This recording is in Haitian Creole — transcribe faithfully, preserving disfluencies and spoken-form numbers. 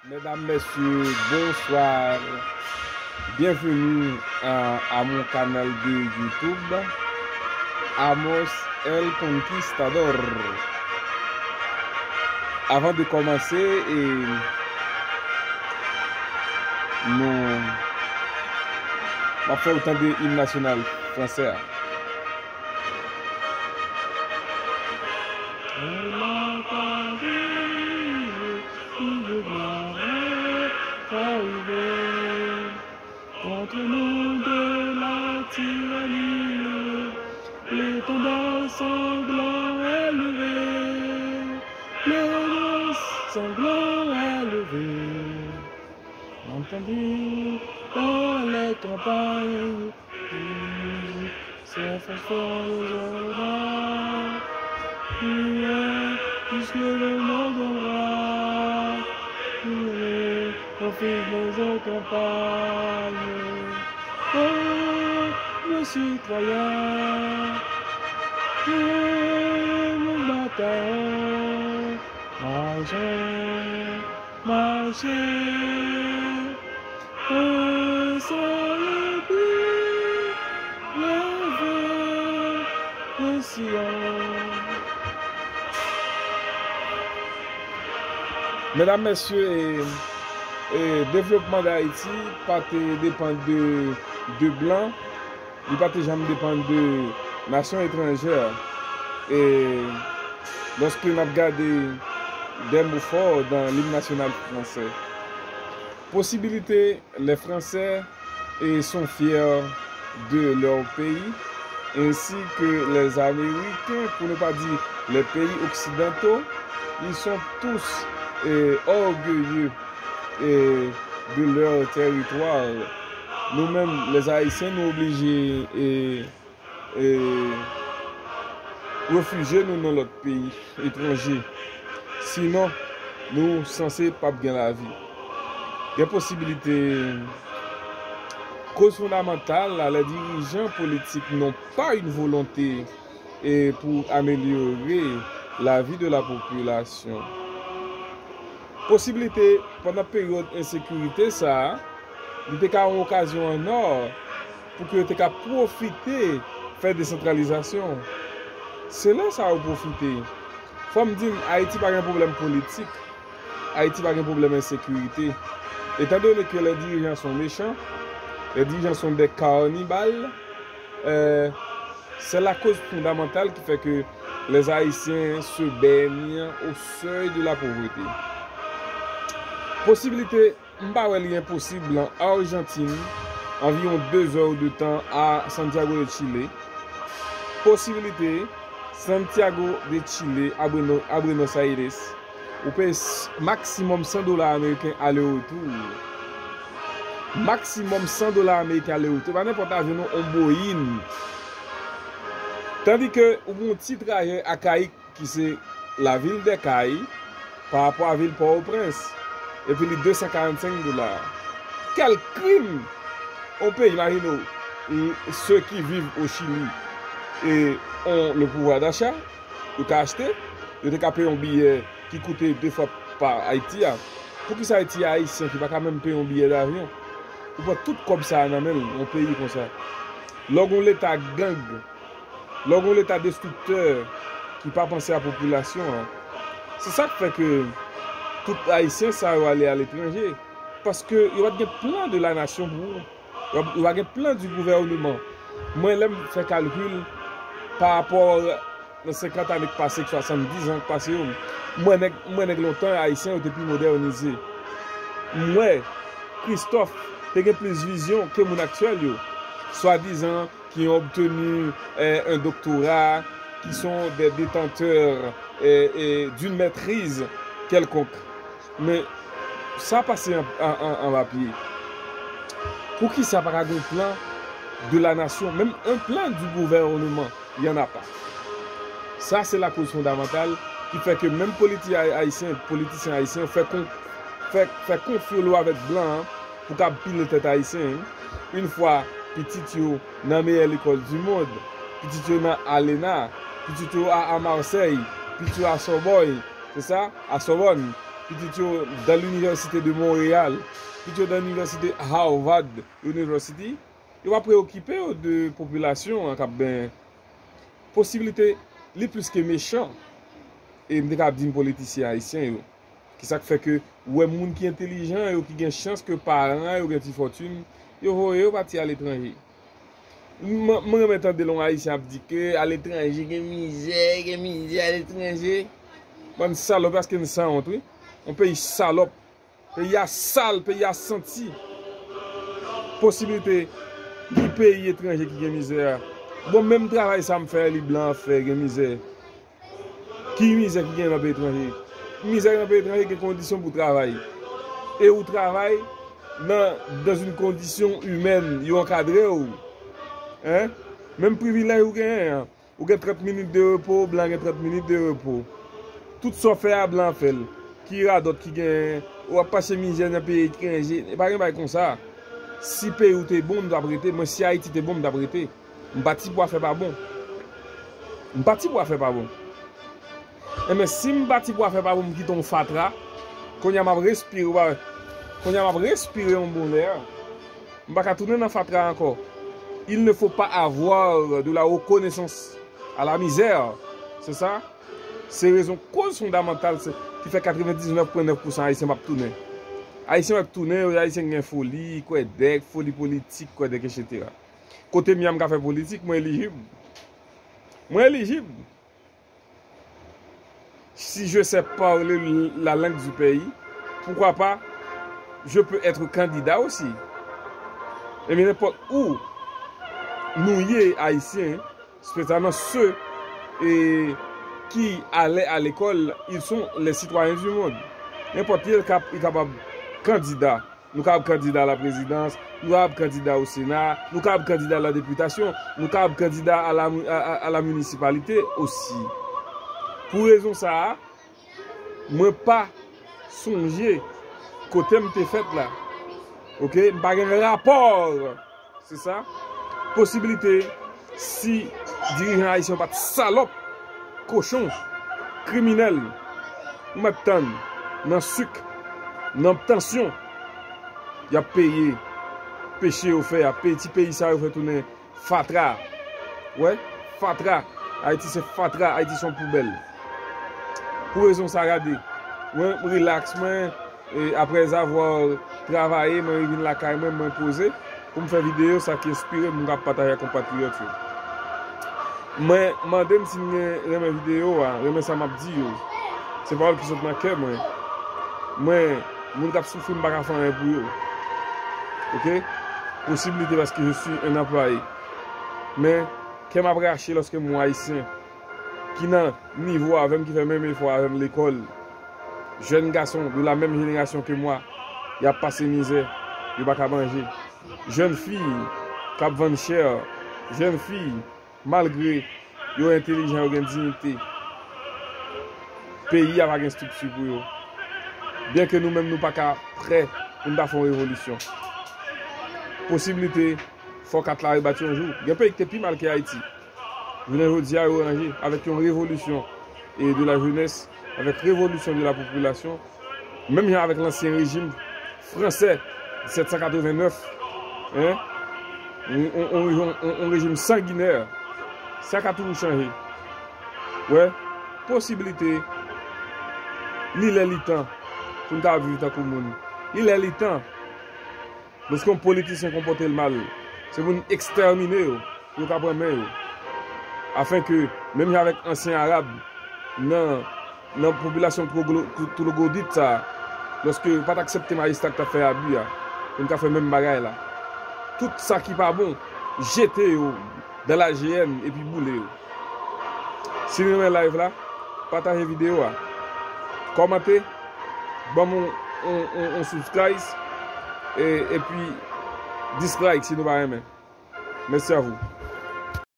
Mesdames, messieurs, bonsoir. Bienvenue à, à mon canal de YouTube, Amos El Conquistador. Avan de kòmanse, e, nou, m ap fè w tande im nasyonal fransè a. Contre nous de la tyrannie, l'étendard sanglant est levé, l'étendard sanglant est levé. Entendez dans les campagnes, c'est fort, fort, Jéhovah. Priez, puisque le monde aura prié, on fit nos campagnes. Oh, nos citoyens, nous nous battons, marchons, marchez, un seul but, lever le sillon. Medam, mesye, e, e, devlopman Dayiti pa te depann de, de blan, li pa te janm depann de nasyon etranjè. E lòske n ap gade des mots forts dans l'hymne national français, posibilite les Français et sont fiers de leur pays, ainsi que les Américains, pour ne pas dire les pays occidentaux, ils sont tous, eh, orgueilleux, eh, de leur territoire. Nou menm, les Haïtiens, nou oblije, eh, e, refijye nou nan lòt peyi etranje. Sinon, nou sanse p ap gen lavi. Gen posibilite, koz fondamantal la, les dirigeants politiques n'ont pas une volonté, e, pour améliorer la vie de la population. Posibilite, pandan peryòd ensekirite sa a, li te ka yon okazyon an nò pou ke yo te ka pwofite fè desantralizasyon. Se lè sa yo pwofite. Fò m di n, Ayiti pa gen pwoblèm politik. Ayiti pa gen pwoblèm ensekirite. Étant donné que les dirigeants sont méchants, les dirigeants sont des cannibales, euh, c'est la cause fondamentale qui fait que les Haïtiens se baignent au seuil de la pauvreté. Posibilite, m pa wè li enposib, an Ajantin, anviwon de zè de tan a Santiago de Chile. Posibilite, Santiago de Chile a Buenos, a Buenos Aires, ou peye s-, maksimòm san dola ameriken ale retou. Maksimòm san dola ameriken ale retou. Pa nenpòt avyon non, on Boeing. Tandi ke ou gon ti trajè a Kayik ki se lavil dè Kay, pa rapò a vil Pòtoprens, epi li de san karannsenk dola. Kèl krim! On peyi, imajine w, e, ceux qui vivent au Chili et ont le pouvoir d'achat, yo ka achte, yo te ka peye yon biyè ki koute de fwa pa Ayiti a. Poukisa ti Ayisyen ki pa ka menm peye yon biyè davyon? Ou pran tout kòb sa a nan men l, yon peyi konsa. Lè w gon leta gang, lè w gon leta destriktè ki pa panse a popilasyon an, se sa k fè ke tout Ayisyen sa yo ale aletranje. Paske yo pa t gen plan de la nation pou ou. Yo, yo pa gen plan du gouvernement. Mwen, lè m fè kalkil pa rapò nan senkant ane k pase, k swasanndiz an k pase yo, mwen nèg, mwen nèg lontan, Ayisyen yo te pi modènize. M wè Christophe te gen plis vizyon ke moun aktyèl yo. Swadizan, qui ont obtenu, euh, un doctorat, qui sont des détenteurs, euh, euh, d'une maîtrise quelconque. Men sa pase an, an, an, anba pye. Poukisa pa ka gen plan de la nation, menm un plan du gouvernement, y en a pas. Sa se lakoz fondamantal ki fè ke menm politi-, ay-, ayisyen, politisyen ayisyen fè kon-, fè, fè konfyolo avèk blan an pou kab pile tèt ayisyen. Yon fwa pitit yo nan meyè lekòl du monde, pitit yo nan Alena, pitit yo a, a Marseille, pitit yo a Sorbonne, se sa, a Sorbonne, pitit yo dans l'université de Montréal, pitit yo dans l'université Harvard University, yo pa preokipe yo de popilasyon an k ap benyen. Posiblite li plis ke mechan. E m te ka ap di n politisyen ayisyen yo. Ki sa k fè ke ou wè moun ki entelijan yo, ki gen chans ke paran yo gen ti fòtin, yo voye yo pati aletranje. M, m renmen tande lè yon ayisyen ap di ke aletranje gen mizè, gen mizè aletranje. Bann salòp, paske n sanwont, wi. Yon peyi salòp. Peyi a sal, peyi a santi. Posiblite ki peyi etranje ki gen mizè a. Bon, menm travay sa m fè, li blan ap fè, gen mizè. Ki mizè ki gen nan peyi etranje? Mizè nan peyi etranje gen kondisyon pou travay. E ou travay nan, dans une condition humaine, yo ankadre w. Hein? Menm privilèj ou genyen an. Ou gen trant minit de repo, blan gen trant minit de repo. Tout sa w fè a, blan fè l. Ki radòt ki genyen, w ap pase mizè nan peyi etranje. E pa gen bagay konsa. Si peyi w te bon, m t ap rete. Mwen, si Ayiti te bon, m t ap rete. M pati pou afè pa bon. M pati pou afè pa bon. Enben, si m pati pou afè pa bon, m kite yon fatra, kounye a m ap respire, w pa wè. Kounye a m ap respire yon bon lè. M pa ka tounen nan fatra ankò. Il ne faut pas avoir de la reconnaissance à la misère. Se sa? Se rezon koz fondamantal se, ki fè katrevendiznèf pwen nèf pousan Ayisyen p ap tounen. Ayisyen p ap tounen, yo, Ayisyen gen foli, kwè dèk, foli politik, kwè dèk, etsetera. Kote m ye a m ka fè politik, mwen elijib. Mwen elijib. Si je sais parler la langue du pays, pourquoi pas, je peux être candidat aussi. Ebyen, nenpòt ou nou ye, Ayisyen, spesialman se, e, ki ale a lekòl, ils sont les citoyens du monde. Nenpòt ye, li kap-, li kapab kandida. Nou kapab kandida a la prezidans, nou kapab kandida o Sena, nou kapab kandida a la depitasyon, nou kapab kandida a la, a, a, a la minisipalite osi. Pou rezon sa a, mwen pa sonje kote m te fèt la. Oke? M pa gen rapò. Se sa. Posiblite, si dirijan ayisyen yo pa t salòp, kochon, kriminèl, ou mèt tann nan sik, nan tansyon, y ap peye peche yo fè a, peye ti peyi sa yo fè tounen fatra. Wè, fatra. Ayiti se fatra, Ayiti se yon poubèl. Pou rezon sa, gade, mwen rilaks, mwen, e, après avoir travaillé, mwen revin lakay mwen, mwen poze pou m fè videyo sa ki enspire m, m ka pataje ak konpatriyòt yo. Mwen mande m si n gen renmen videyo a, renmen sa m ap di yo. Se pawòl ki sot nan kè mwen. Mwen, moun k ap soufri, m pa ka fè anyen pou yo. Oke? Posiblite paske je suis un employé. Men, kè m ap rache lòske m wè Ayisyen ki nan nivo avè m, ki fè menm efò avè m lekòl. Jèn gason de la menm jenerasyon ke mwa, y ap pase mizè, yo pa ka manje. Jèn fi k ap vann chè, jèn fi, malgre yo entelijan, yo gen diyite, peyi a pa gen estrikti pou yo. Byenke nou menm nou pa ka prè pou n ta fè yon revolisyon. Posiblite fò kat la rebati yon jou. Gen peyi ki te pi mal ke Ayiti. Jounen jodi a, yo ranje avèk yon revolisyon e de la jeunesse, avèk revolisyon de la popilasyon, menm jan avèk lansyen rejim fransè, disèt san katreven nèf, en, yon, yon, yon, yon, yon rejim sanginè, sa ka toujou chanje. Wè, posiblite, li lè li tan pou n ta viv tankou moun. Li lè li tan. Lòske yon politisyen konpòte l mal, se pou n ekstèmine yo, pou yo ka pran men yo. Afen ke, menm jan avèk ansyen Arab, nan, nan popilasyon twoglo-, tw-, twoglodit sa a, lòske yo pa t aksepte majistra k t ap fè abi a, pou n ka fè menm bagay la. Tout sa ki pa bon, jete yo dans la G N epi boule yo. Si n renmen live la, pataje videyo a, kòmante, ban m yon, yon, yon, yon subscribe, e, epi dislike si nou pa renmen. Mèsi a vou.